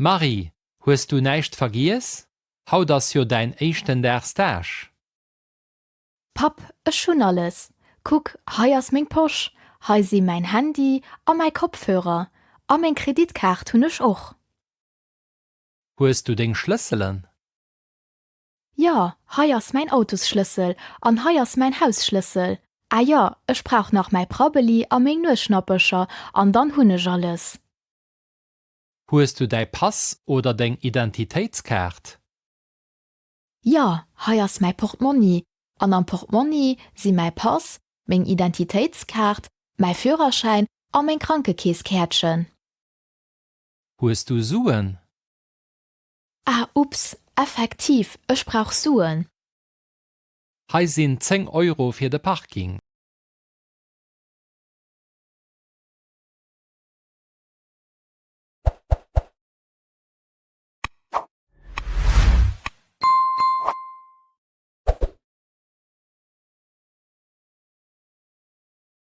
Marie, hues du näischt vergiess? Haut ass jo däin éischten Dag Stage. Papp, ech hunn alles. Kuck, hei ass meng Posch, hei si mäin Handy a mäi Kopfhörer. A meng Kreditkaart hunn ech och. Hues du deng Schlësselen? Jo, hei ass mäin Autosschlëssel an hei ass mäin Hausschlëssel. Ah jo, ech brauch nach mäi Prabbeli a meng Nuesschnappercher an dann hunn ech alles. Hues du däi Pass oder deng Identitéitskaart? Jo, hei ass mäi Portmonni an am Portmonni si mäi Pass, meng Identitéitskaart, mäi Führerschäin a meng Krankekeesskäertchen. Hues du Suen? Ah, ups, effektiv, ech brauch Suen. Hei sinn 10 Euro fir de Parking.